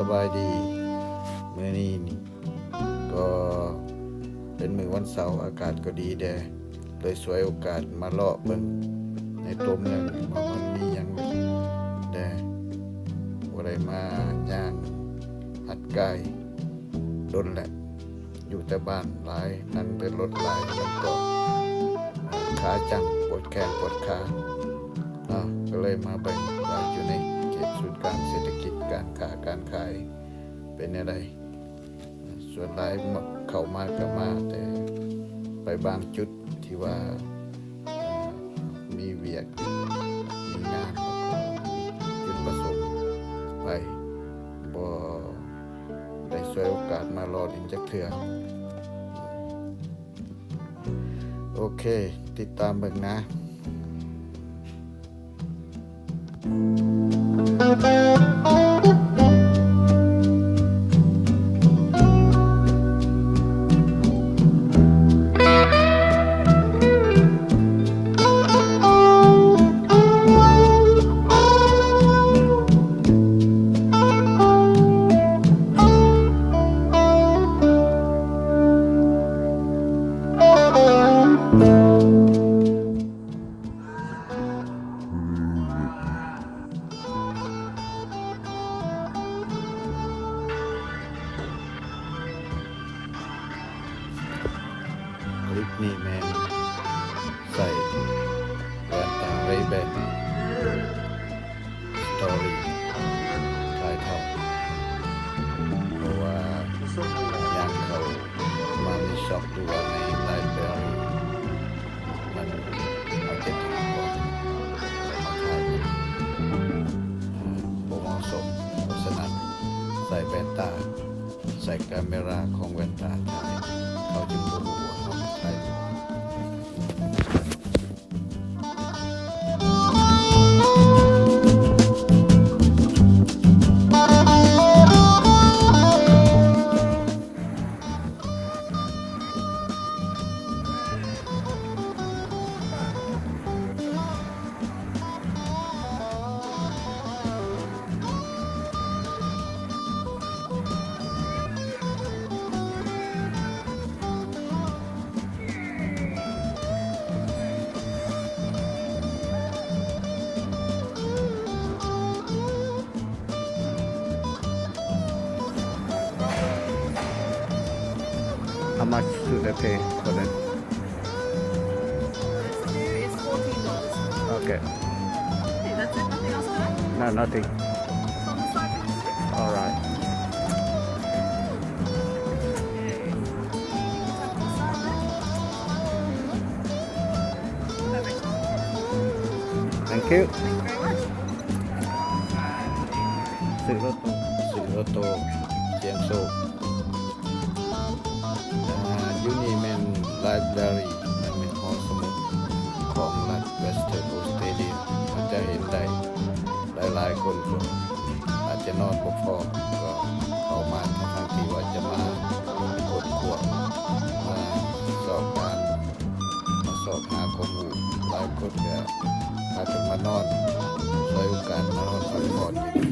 ສະບາຍດີ ມື້ນີ້ນີ້ກໍເປັນມື້ວັນເສົາ ອາກາດກໍດີແດ່ ເລີຍສວຍໂອກາດມາເລາະເບິ່ງໃນຕົວເມືອງວ່າມັນມີຫຍັງແດ່ ບໍ່ໄດ້ມາຍ່າງຮັດກາຍດົນແລ້ວ. ຢູ່ແຕ່ບ້ານຫຼາຍ ນັ່ງແຕ່ລົດຫຼາຍ ມັນກໍ ເອີ່ ຂາຈັ່ງ ປວດແຂ້ງປວດຂາເນາະ ກໍເລີຍມາເບິ່ງວ່າຢູ່ໃນເຂດສູນກາງເສດຖະກິດ ການຄ້າການຂາຍເປັນແນວໃດ. ສ່ວນຫຼາຍເຂົ້າມາກໍມາແຕ່ໄປບາງຈຸດທີ່ວ່າ ເອີ່ ມີວຽກ ມີງານ ແລ້ວກໍມີຈຸດປະສົງໄປ ບໍ່ໄດ້ສວຍໂອກາດມາຫຼໍ່ຫຼິ້ນຈັກເທື່ອ. ໂອເຄ ຕິດຕາມເບິ່ງນະ. ຄລິບນີ້ແມ່ນໃສ່ແວ່ນຕາ Ray-Ban Story ຖ່າຍທຳ ເພາະວ່າຍ່າງເຂົ້າມາໃນຊັອບ ຫຼືວ່າໃນໄລບຣາຣີ ມັນເອົາແຕ່ຖ່າຍ ເຂົ້າມາຖ່າຍມັນ ເອີ່ ບໍ່ເໝາະສົມ. ເພາະສະນັ້ນ ໃສ່ແວ່ນຕາ ໃສ່ກາເມຣາຂອງແວ່ນຕາຖ່າຍ ເຂົາຈຶ່ງບໍ່ຮູ້ວ່າເຮົາຖ່າຍຢູ່. How much do they pay for that? It's fourteen dollars. Okay. Okay, that's it. Nothing else, sir? No, nothing. It's on the side. All right. Okay. Perfect. Thank you. Thank you very much. ຊື້ໂລໂຕ ຊື້ໂລໂຕ ສ່ຽງໂຊກ. ອ່າ ຢູ່ນີ້ແມ່ນໄລບຣາຣີ ແມ່ນຫໍສະໝຸດຂອງລັດ Western Australia ອາດຈະເຫັນໄດ້ ຫຼາຍໆຄົນກໍອາດຈະນອນບໍ່ພໍ ກໍເຂົ້າມາ ທັງໆທີ່ວ່າຈະມາຄົ້ນຄວ້າ ມາຊອກອ່ານ ມາຊອກຫາຄວາມຮູ້. ຫຼາຍຄົນກໍພາກັນມານອນ ສວຍໂອກາດມານອນພັກຜ່ອນຢູ່ນີ້.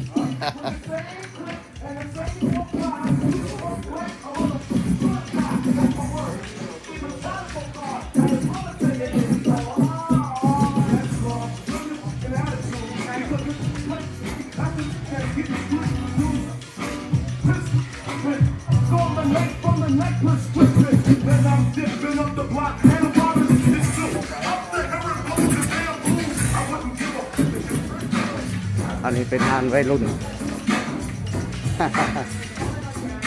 ອັນນີ້ເປັນຮ້ານໄວລຸ້ນ.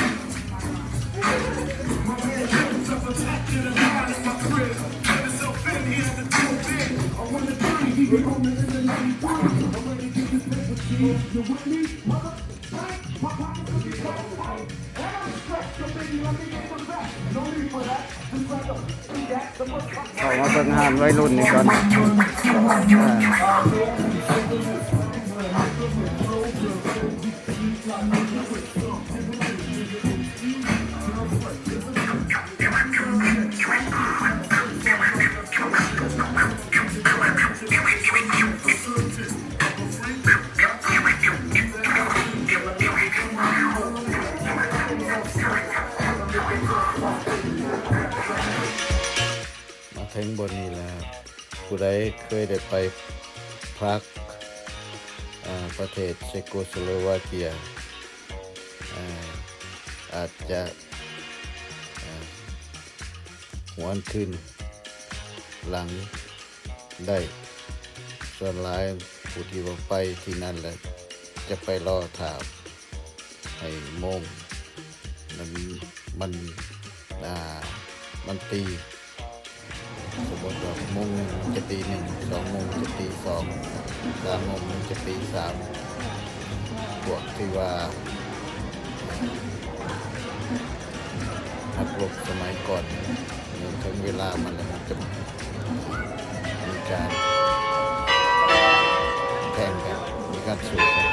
ເຂົ້າມາເບິ່ງຮ້ານໄວລຸ້ນນີ້ກ່ອນ. ເອີ ເຖິງບ່ອນນີ້ແລ້ວ ຜູ້ໃດເຄີຍໄດ້ໄປພັກ ອາ ປະເທດເຊໂກສະໂລວາເກຍ ອາ ອາດຈະ ອາ ຫວນຄືນຫຼັງໄດ້. ສ່ວນຫຼາຍຜູ້ທີ່ວ່າໄປທີ່ນັ້ນແລ້ວ ຈະໄປລໍຖ້າໃຫ້ໂມງ ມັນ ມັນ ອາ ມັນຕີ ສົມມຸດວ່າໂມງໜຶ່ງມັນຈະຕີໜຶ່ງ, ສອງໂມງຈະຕີສອງ, ສາມໂມງມັນຈະຕີສາມ. ພວກທີ່ວ່ານັກລົບສະໄໝກ່ອນ ເມື່ອເຖິງເວລາມັນແລ້ວ ມັນຈະມີການແຂ່ງກັນ, ມີການສູ້ກັນ.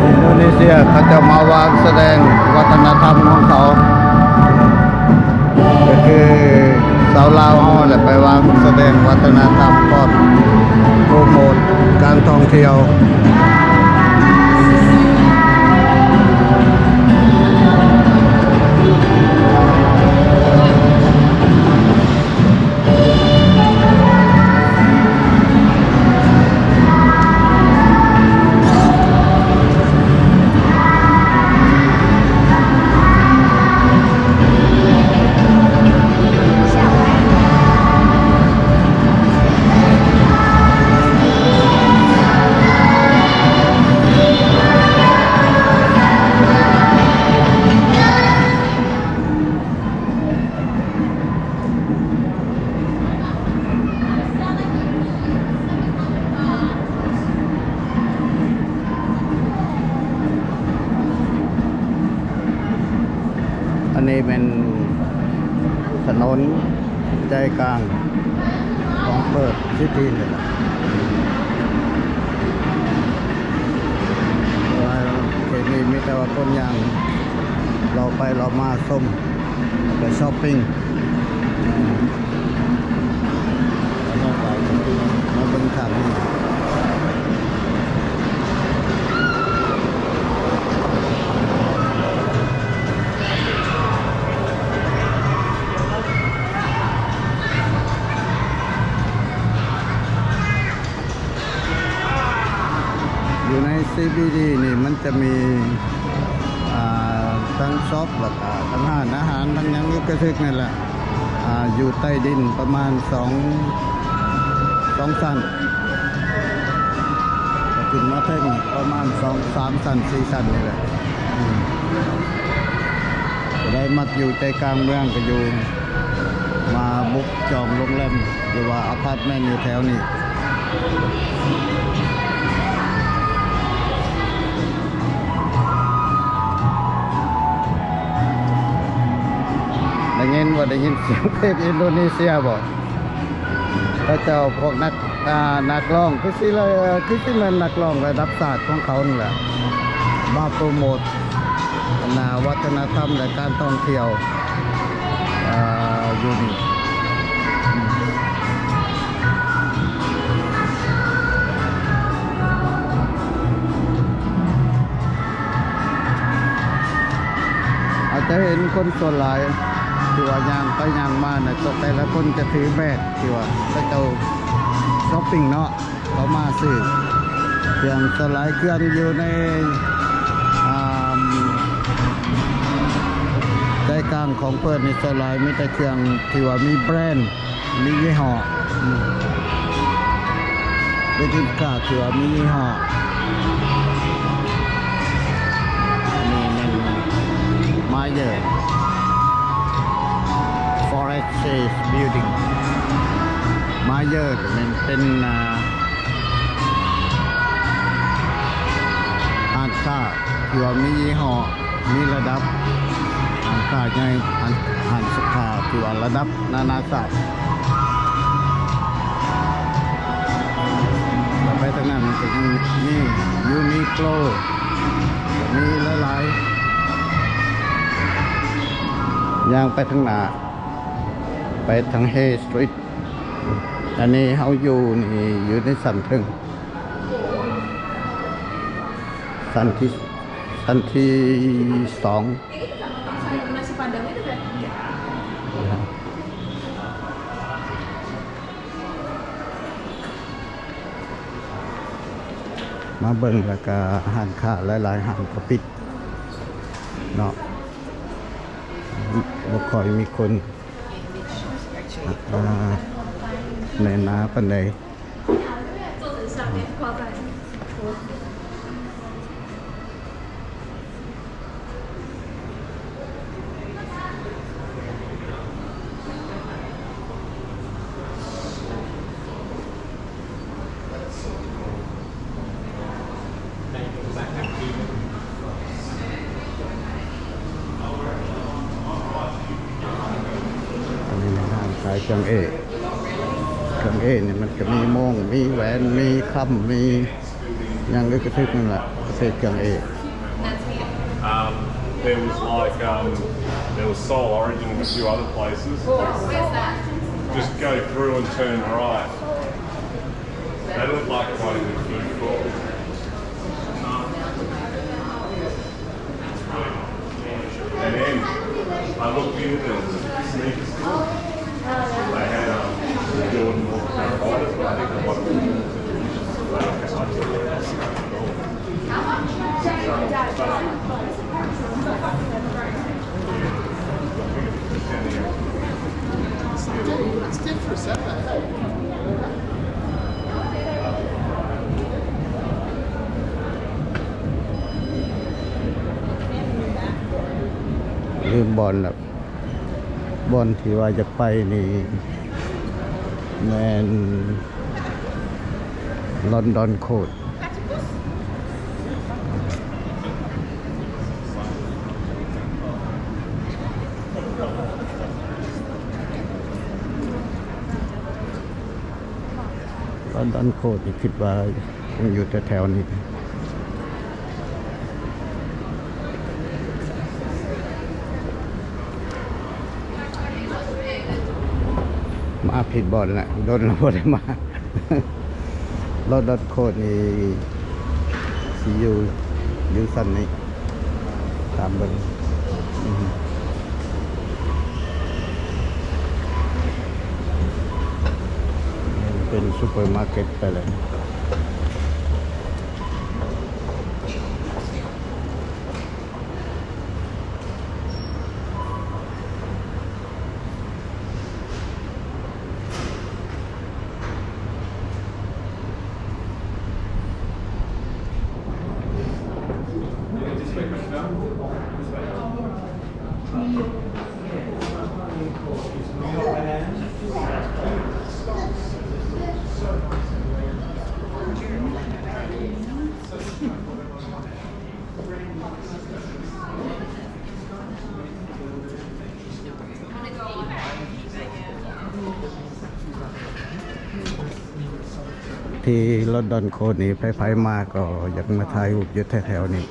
ອິນໂດເນເຊຍເຂົາເຈົ້າມາວາງສະແດງວັດທະນະທຳຂອງເຂົາ ກໍຄືຊາວລາວເຮົາແຫຼະ ໄປວາງສະແດງວັດທະນະທຳ ພ້ອມໂປຣໂມດການທ່ອງທ່ຽວ. ອັນນີ້ແມ່ນຖະໜົນໃຈກາງຂອງເປີດຊິຕີນີ້ແຫຼະ. ເຂດນີ້ມີແຕ່ວ່າຄົນຍ່າງເລາະໄປເລາະມາຊົມ ໄປຊັອບປິງ. ມາເບິ່ງທາງນີ້. ຢູ່ໃນ ຊີບີດີ ນີ້ມັນຈະມີ ອ່າ ທັງຊັອບ ແລ້ວກະທັງຮ້ານອາຫານ ທັງຫຍັງຢູ່ກະທຶກນັ້ນແຫຼະ ອ່າ ຢູ່ໃຕ້ດິນປະມານສອງ ສອງຊັ້ນ ກະຂຶ້ນມາເທິງປະມານສອງ ສາມຊັ້ນ ສີ່ຊັ້ນນີ້ແຫຼະ. ອືມ ຜູ້ໃດມັກຢູ່ໃຈກາງເມືອງກະຢູ່ ມາບຸກຈອງໂຮງແຮມ ຫຼືວ່າອາພາດເມັນຢູ່ແຖວນີ້. ໄດ້ຍິນບໍ່? ໄດ້ຍິນສຽງເພງອິນໂດເນເຊຍບໍ່? ເຂົາເຈົ້າພວກນັກ ອ່າ ນັກຮ້ອງ ຄືຊິລະ ຄືຊິແມ່ນນັກຮ້ອງລະດັບຊາດຂອງເຂົານີ້ແຫຼະ ມາໂປຣໂມດ ອັນນ່າ ວັດທະນະທຳ ແລະ ການທ່ອງທ່ຽວ ອ່າ ຢູ່ນີ້. ອາດຈະເຫັນຄົນສ່ວນຫຼາຍທີ່ວ່າຍ່າງໄປຍ່າງມານະ ແຕ່ລະຄົນຈະຖືແບກທີ່ວ່າເຂົາເຈົ້າຊັອບປິງເນາະ ເຂົ້າມາຊື້ເຄື່ອງ. ສ່ວນຫຼາຍເຄື່ອງຢູ່ໃນ ອ່າ ໃຈກາງຂອງເພິ່ນນີ້ ສ່ວນຫຼາຍມີແຕ່ເຄື່ອງທີ່ວ່າມີແບຣນ ມີຍີ່ຫໍ້ ອືມ ເປັນສິນຄ້າທີ່ວ່າມີຍີ່ຫໍ້. ອັນນີ້ແມ່ນ Myer Forex Sales Building. Myer ແມ່ນເປັນ ອ່າ ຮ້ານຄ້າທີ່ວ່າມີຍີ່ຫໍ້ ມີລະດັບ ຮ້ານຄ້າໃຫຍ່ ຮ້ານ ຮ້ານຄ້າທີ່ວ່າລະດັບນານາຊາດ. ແລ້ວໄປທາງນັ້ນມັນກໍຍັງມີ Uniqlo ມີຫຼາຍໆ. ຍ່າງໄປທາງໜ້າ ໄປທາງ Hay Street. ອັນນີ້ເຮົາຢູ່ນີ້ ຢູ່ໃນຊັ້ນເທິງ ຊັ້ນທີ ຊັ້ນທີສອງ. ມາເບິ່ງ ແລ້ວກະຮ້ານຄ້າຫຼາຍໆຮ້ານກໍປິດເນາະ ບໍ່ຄ່ອຍມີຄົນ ອ່າ ແໜ້ນໜາປານໃດ. ອັນນີ້ຮ້ານຂາຍເຄື່ອງເອ ເຄື່ອງເອນີ້ມັນກະມີໂມງ ມີແຫວນ ມີຄຳ ມີຫຍັງ ກະກະທຶກນັ້ນລະ ປະເພດເຄື່ອງເອ. Um, there was like, um, there was Soul Origin and a few other places. Just go through and turn right. They look like quite a good food court. And then I looked in, there was a sneaker store. They had, um, the Jordan North Carolinas, but I think they might have been It's different, isn't it? ລືມບ່ອນລະ ບ່ອນທີ່ວ່າຢາກໄປນີ້ແມ່ນ London Court. London Court ນີ້ຄິດວ່າຄົງຢູ່ແຖວໆນີ້ ມາຜິດບ່ອນລະ ດົນລະບໍ່ໄດ້ມາ. London Court ນີ້ຊິຢູ່ ຢູ່ຊັ້ນນີ້ ຕາມເບິ່ງ ອືມ ເປັນຊຸບເປີມາເກັດໄປແລ້ວ. ທີ່ລອນດອນໂຄດນີ້ ໃຜໆມາກໍຢາກມາຖ່າຍຮູບຢູ່ແຖວໆນີ້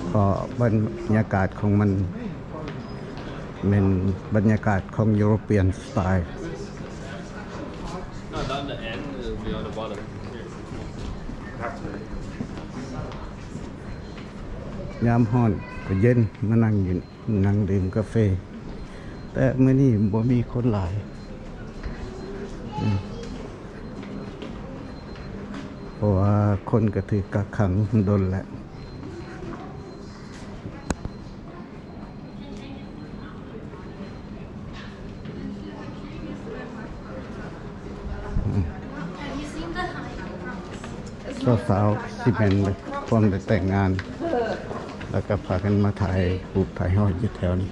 ເພາະບັນຍາກາດຂອງມັນແມ່ນບັນຍາກາດຂອງຢູໂຣປຽນສະໄຕ. No, down the end, it'll be on the bottom. ຍາມຮ້ອນກໍເຢັນ ມານັ່ງຢູ່ ນັ່ງດື່ມກາເຟ ແຕ່ມື້ນີ້ບໍ່ມີຄົນຫຼາຍ ອືມ ເພາະວ່າຄົນກໍຖືກກັກຂັງດົນແລ້ວ ອືມ. ສາວໆ ຊິແມ່ນພວມໄດ້ແຕ່ງງານ ແລ້ວກໍພາກັນມາຖ່າຍຮູບຖ່າຍຮອຍຢູ່ແຖວນີ້.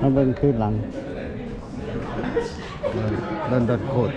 ມາເບິ່ງຄືນຫຼັງ ລອນດອນໂຄດ.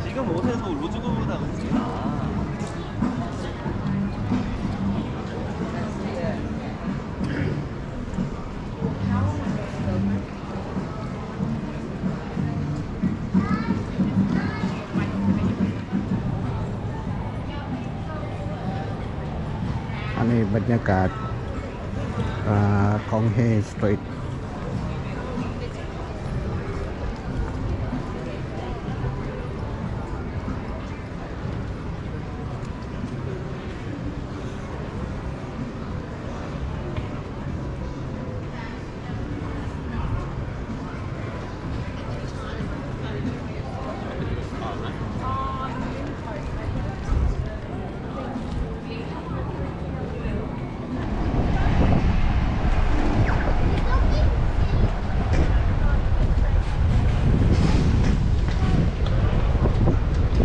지금 옷에서 로즈고보다 그지? 아. ອັນນີ້ບັນຍາກາດ ອາ ຂອງ Hay Street.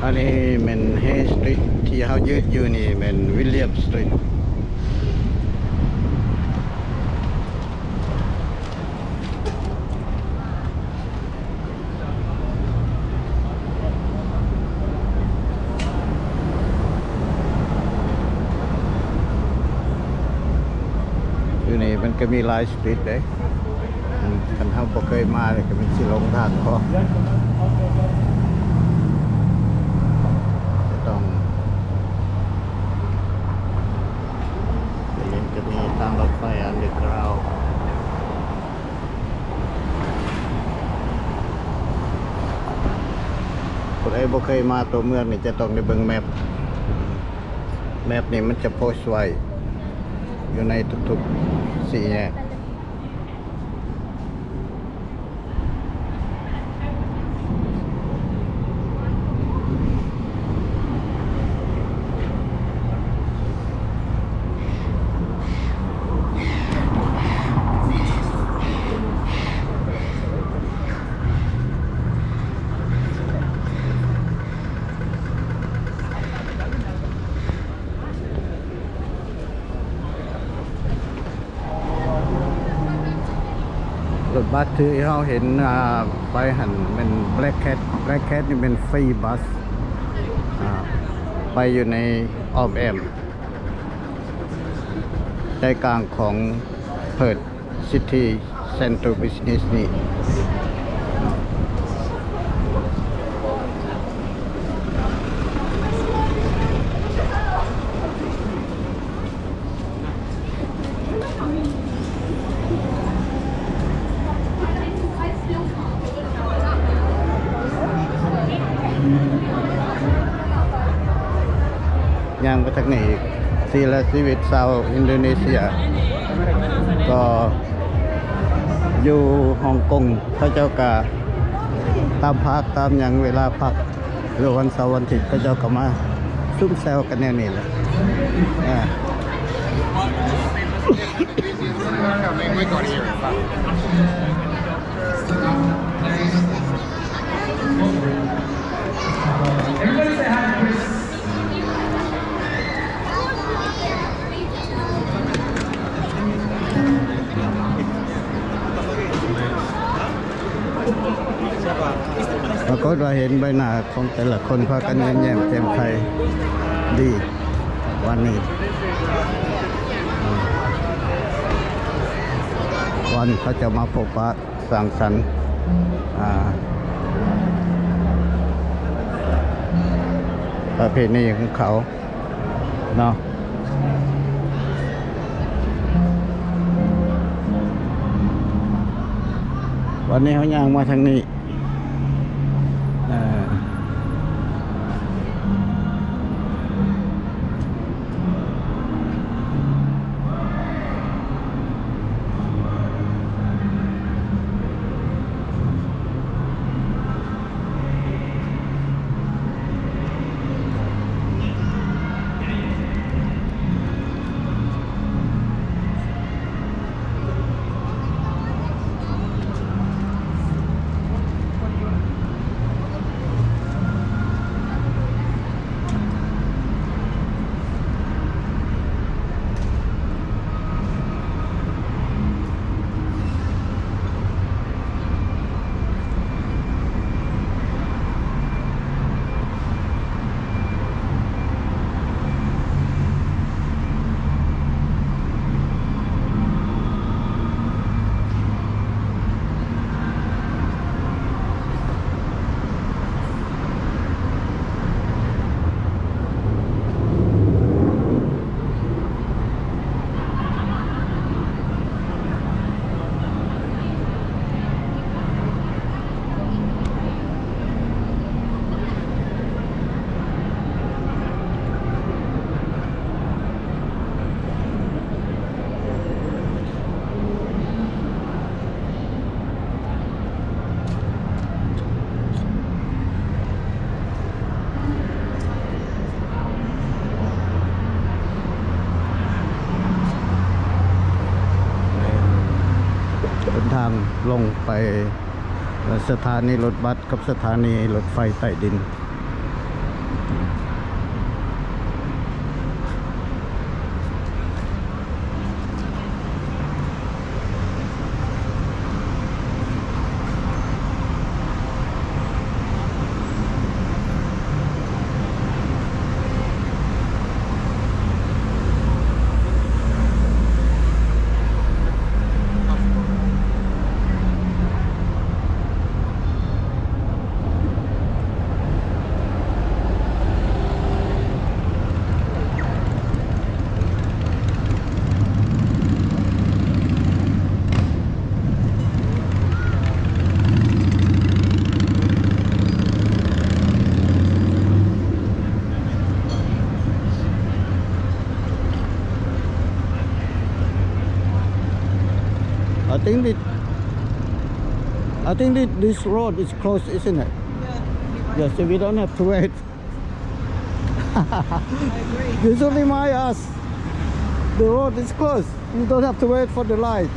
ອັນນີ້ແມ່ນ Hay Street ທີ່ເຮົາຢືນຢູ່ນີ້ແມ່ນ William Street. ຢູ່ນີ້ມັນກໍມີຫຼາຍສະຕຣີດເດ້ ອືມ ຄັນເຮົາບໍ່ເຄີຍມານີ້ກໍແມ່ນຊິຫຼົງທາງພໍ ຈະຕ້ອງ ນີ້ກໍມີທາງລົດໄຟ underground. ຜູ້ໃດບໍ່ເຄີຍມາຕົວເມືອງນີ້ຈະຕ້ອງໄດ້ເບິ່ງແມັບ ແມັບນີ້ມັນຈະໂພສໄວ້ຢູ່ໃນທຸກໆສີ່ແຍກ. ລົດບັສທີ່ເຮົາເຫັນ ອ່າ ໄປຫັ້ນແມ່ນ Black Cat. Black Cat ນີ້ແມ່ນຟຣີບັສ ອ່າ ໄປຢູ່ໃນອ້ອມແອ້ມ. ໃຈກາງຂອງເພີດຊິດທີ ເຊັນເຕີ ບິສເນສນີ້. ຍ່າງໄປທາງນີ້ອີກ ສີລະຊີວິດຊາວອິນໂດເນເຊຍ ກໍຢູ່ຮົອງກົງ ເຂົາເຈົ້າກະຕາມພາກຕາມຫຍັງ ເວລາພັກ ຫຼືວັນເສົາວັນອາທິດ ເຂົາເຈົ້າກໍມາຊຸມແຊວກັນແນວນີ້ແຫຼະ. ອ່າ ປາກົດວ່າເຫັນໃບໜ້າຂອງແຕ່ລະຄົນພາກັນຍິ້ມແຍ້ມແຈ່ມໃສດີ ວັນນີ້ ວັນເຂົາເຈົ້າມາພົບປະສັງສັນ ອ່າ ປະເພນີຂອງເຂົາ ເນາະ. ວັນນີ້ເຮົາຍ່າງມາທາງນີ້ ເອີ ເດີນທາງລົງໄປສະຖານີລົດບັສ ກັບສະຖານີລົດໄຟໃຕ້ດິນ. I think thi- this road is closed, isn't it? Yeah, so we don't have to wait. I agree. Usually my ass, the road is closed. You don't have to wait for the light.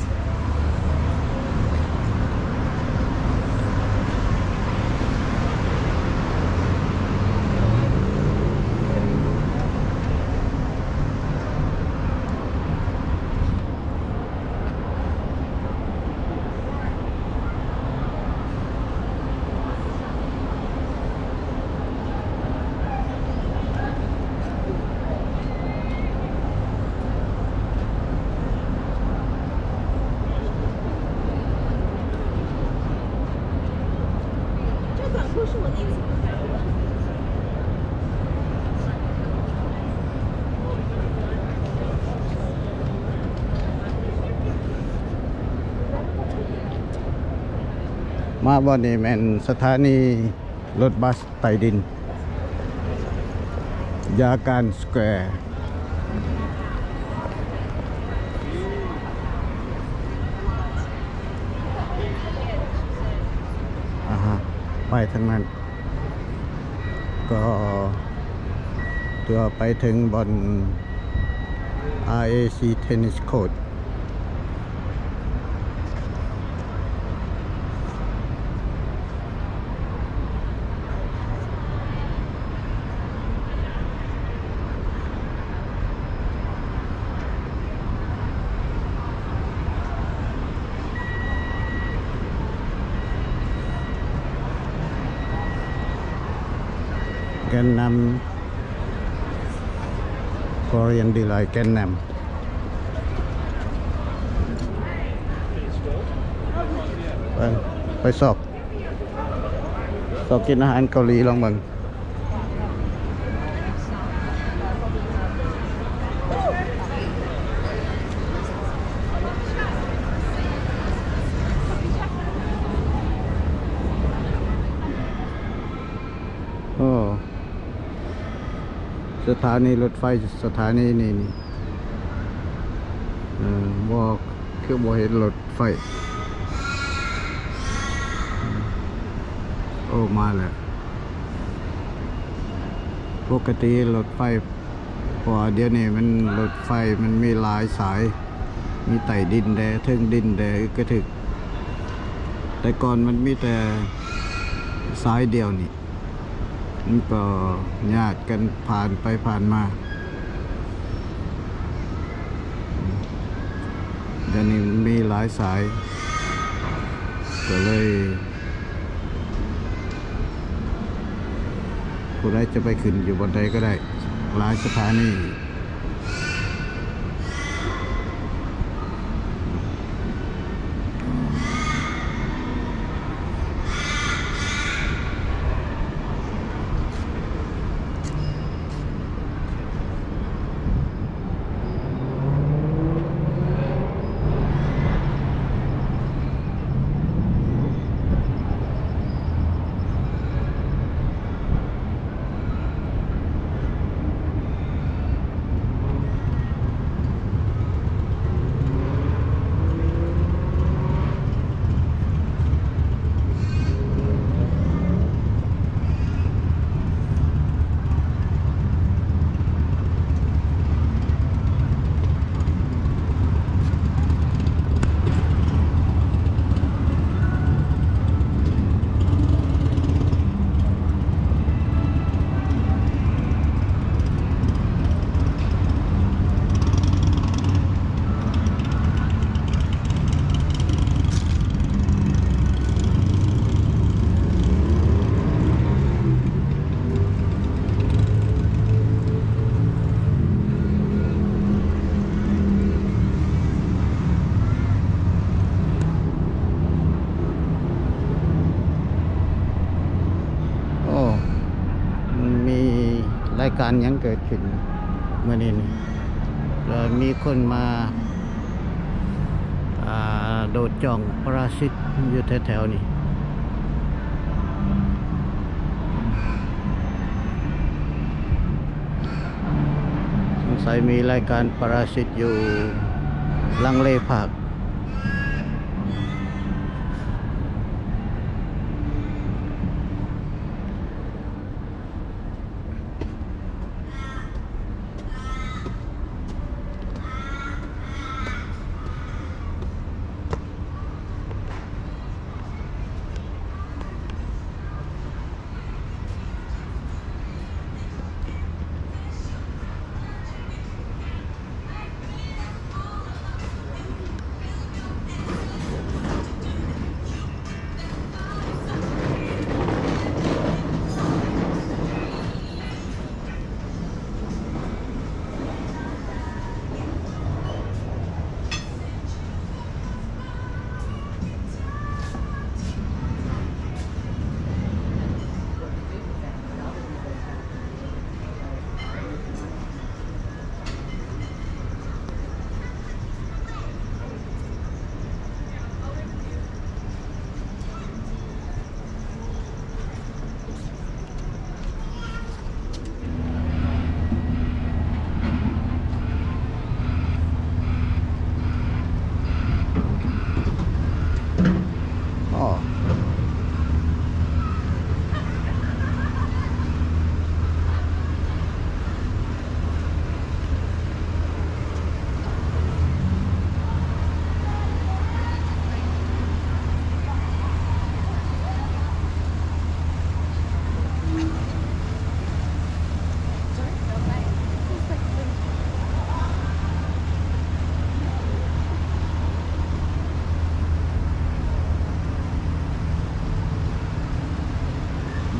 ມາບ່ອນນີ້ແມ່ນສະຖານີລົດບັສໃຕ້ດິນ ຢາການສະແກວ ອາຮະ ໄປທາງນັ້ນ ກໍເພື່ອໄປເຖິງບ່ອນ ອາເອຊີ ເທນນິສ ຄອດ. ແກນນຳ Korean Delight ແກນນຳ ໄປ ໄປຊອກ ຊອກກິນອາຫານເກົາຫຼີລອງເບິ່ງ. ໂອ້ ສະຖານີລົດໄຟ ສະຖານີນີ້ ນີ້ ເອີ ບໍ່ ຄືບໍ່ເຫັນລົດໄຟ. ໂອ້ ມາແລ້ວ. ປົກກະຕິລົດໄຟ ເພາະວ່າດຽວນີ້ມັນ ລົດໄຟມັນມີຫຼາຍສາຍ ມີໃຕ້ດິນແດ່ ເທິງດິນແດ່ ອຶກກະທຶກ. ແຕ່ກ່ອນມັນມີແຕ່ສາຍດຽວນີ້ ມັນກໍຍາດກັນຜ່ານໄປຜ່ານມາ. ດຽວນີ້ມັນມີຫຼາຍສາຍ ກໍເລີຍ ຜູ້ໃດຈະໄປຂຶ້ນຢູ່ບ່ອນໃດກໍໄດ້ ຫຼາຍສະຖານີ. ໂອ້ ມັນມີລາຍການຫຍັງເກີດຂຶ້ນມື້ນີ້ນີ້? ແລ້ວມີຄົນມາ ອ່າ ໂດດຈ້ອງປະລາຊິດຢູ່ແຖວໆນີ້ ສົງໄສມີລາຍການປະລາຊິດຢູ່ລັງເລພາກ. ໂ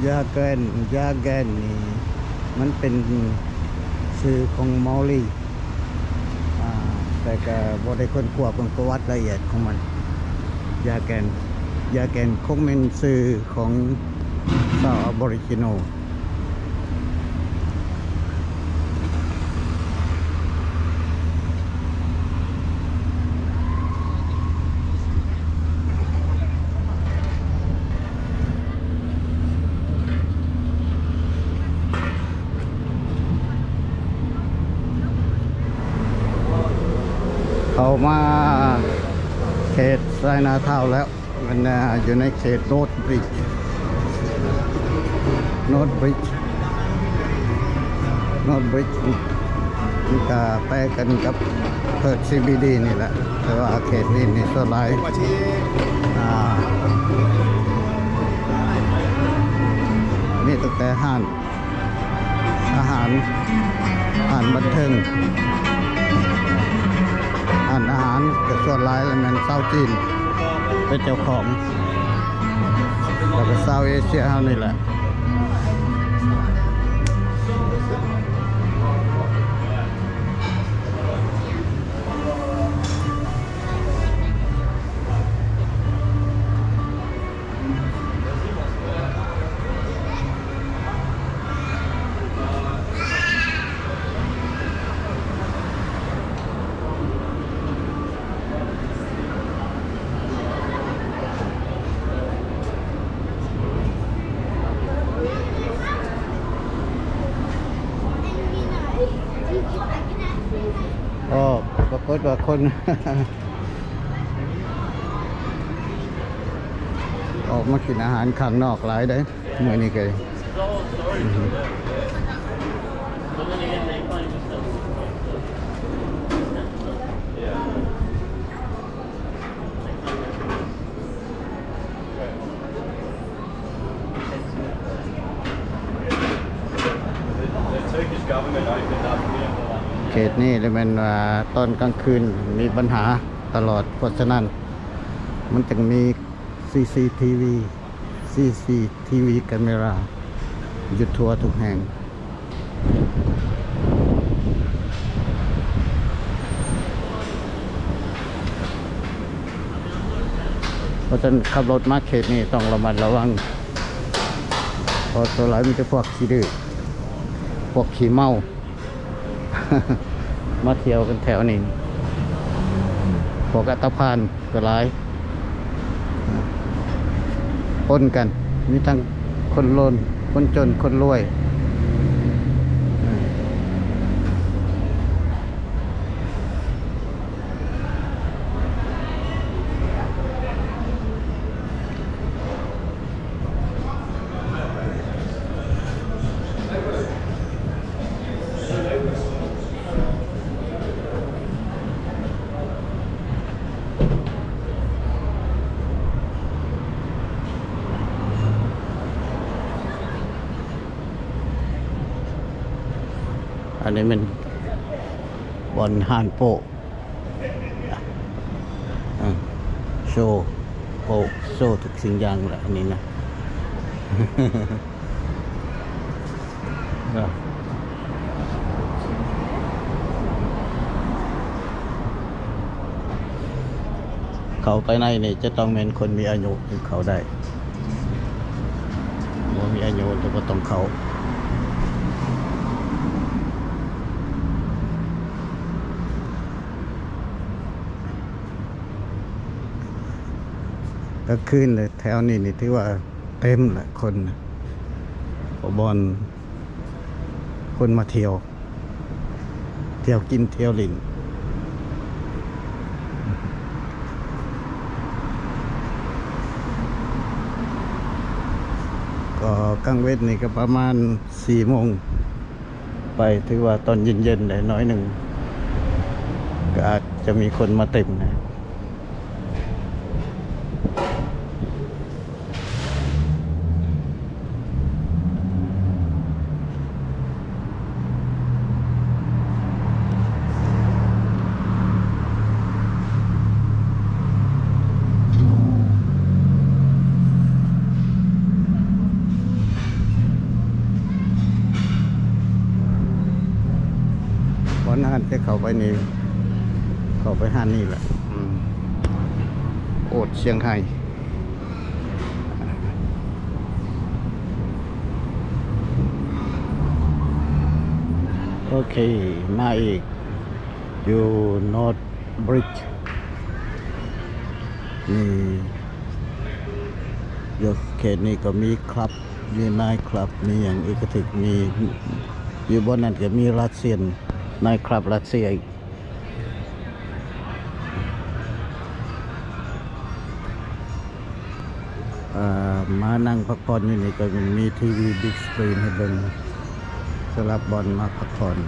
ຢາແກນ ຢາແກນນີ້ມັນເປັນຊື່ຂອງເມົາລີ ອາ ແຕ່ກະບໍ່ໄດ້ຄົ້ນຄວ້າເບິ່ງປະຫວັດລະອຽດຂອງມັນ. ຢາແກນ ຢາແກນຄົງແມ່ນຊື່ຂອງຊາວອາໂບຣິຈິໂນ. ເຂົ້າມາເຂດໄຊນາທາວແລ້ວ. ມັນ ອາ ຢູ່ໃນເຂດ North Bridge North Bridge North Bridge ມັນກະໃກ້ກັນກັບ Perth ຊີ ບີ ດີ ນີ້ແຫຼະ ແຕ່ວ່າເຂດນີ້ນີ້ສ່ວນຫຼາຍ ອາ ມີຕັ້ງແຕ່ຮ້ານ ອາຫານ ຮ້ານບັນເທີງ ຮ້ານອາຫານກະສ່ວນຫຼາຍລະແມ່ນຊາວຈີນເປັນເຈົ້າຂອງ ລະກະຊາວເອເຊຍເຮົານີ້ແຫຼະ. ໂອ້ ປາກົດວ່າຄົນ ອອກມາກິນອາຫານຂ້າງນອກຫຼາຍເດ້ ມື້ນີ້ກະ ເຂດນີ້ລະແມ່ນວ່າຕອນກາງຄືນມີບັນຫາຕະຫຼອດ ເພາະສະນັ້ນມັນຈຶ່ງມີ ຊີຊີທີວີ ຊີຊີທີວີ ກາເມຣາ ຢູ່ທົ່ວທຸກແຫ່ງ. ເພາະສະນັ້ນຂັບລົດມາເຂດນີ້ຕ້ອງລະມັດລະວັງ ເພາະສ່ວນຫຼາຍມີແຕ່ພວກຂີ້ດື້ ພວກຂີ້ເມົາ ມາທ່ຽວກັນແຖວນີ້ ພວກອັນຕະພານກະຫຼາຍ ປົນກັນ ມີທັງຄົນໂລນ ຄົນຈົນ ຄົນລວຍ. ອັນນີ້ແມ່ນບ່ອນຮ້ານໂປ້ ອາ ໂຊ ໂອ້ ໂຊທຸກສິ່ງຢ່າງແຫຼະ ອັນນີ້ນະ. ເຂົ້າໄປໃນນີ້ຈະຕ້ອງແມ່ນຄົນມີອາຍຸຈຶ່ງເຂົ້າໄດ້ ບໍ່ມີອາຍຸແລ້ວບໍ່ຕ້ອງເຂົ້າ. ກາງຄືນແຖວນີ້ນີ້ຖືວ່າເຕັມແຫຼະຄົນນະ ເພາະບ່ອນຄົນມາທ່ຽວ ທ່ຽວກິນທ່ຽວຫຼິ້ນ ກໍກາງເວັນນີ້ກໍປະມານສີ່ໂມງ ໄປ ຖືວ່າຕອນເຢັນໆໄດ້ໜ້ອຍໜຶ່ງ ກໍອາດຈະມີຄົນມາເຕັມນະ. ເ ແຕ່ເຂົ້າໄປນີ້ ເຂົ້າໄປຮ້ານນີ້ແຫຼະ ອືມ ໂອດຊຽງໄຮ້. ໂອເຄ ມາອີກ ຢູ່ North Bridge ນີ້ ຢູ່ເຂດນີ້ກໍມີ club ມີ night club ມີຫຍັງອີກກະຖືກ ມີ ຢູ່ບ່ອນນັ້ນກໍມີ Russian night club ຣັດເຊຍອີກ. ເອີ ມານັ່ງພັກຜ່ອນຢູ່ນີ້ກໍມີທີວີ big screen ໃຫ້ເບິ່ງ ສຳລັບບ່ອນມາພັກຜ່ອນ.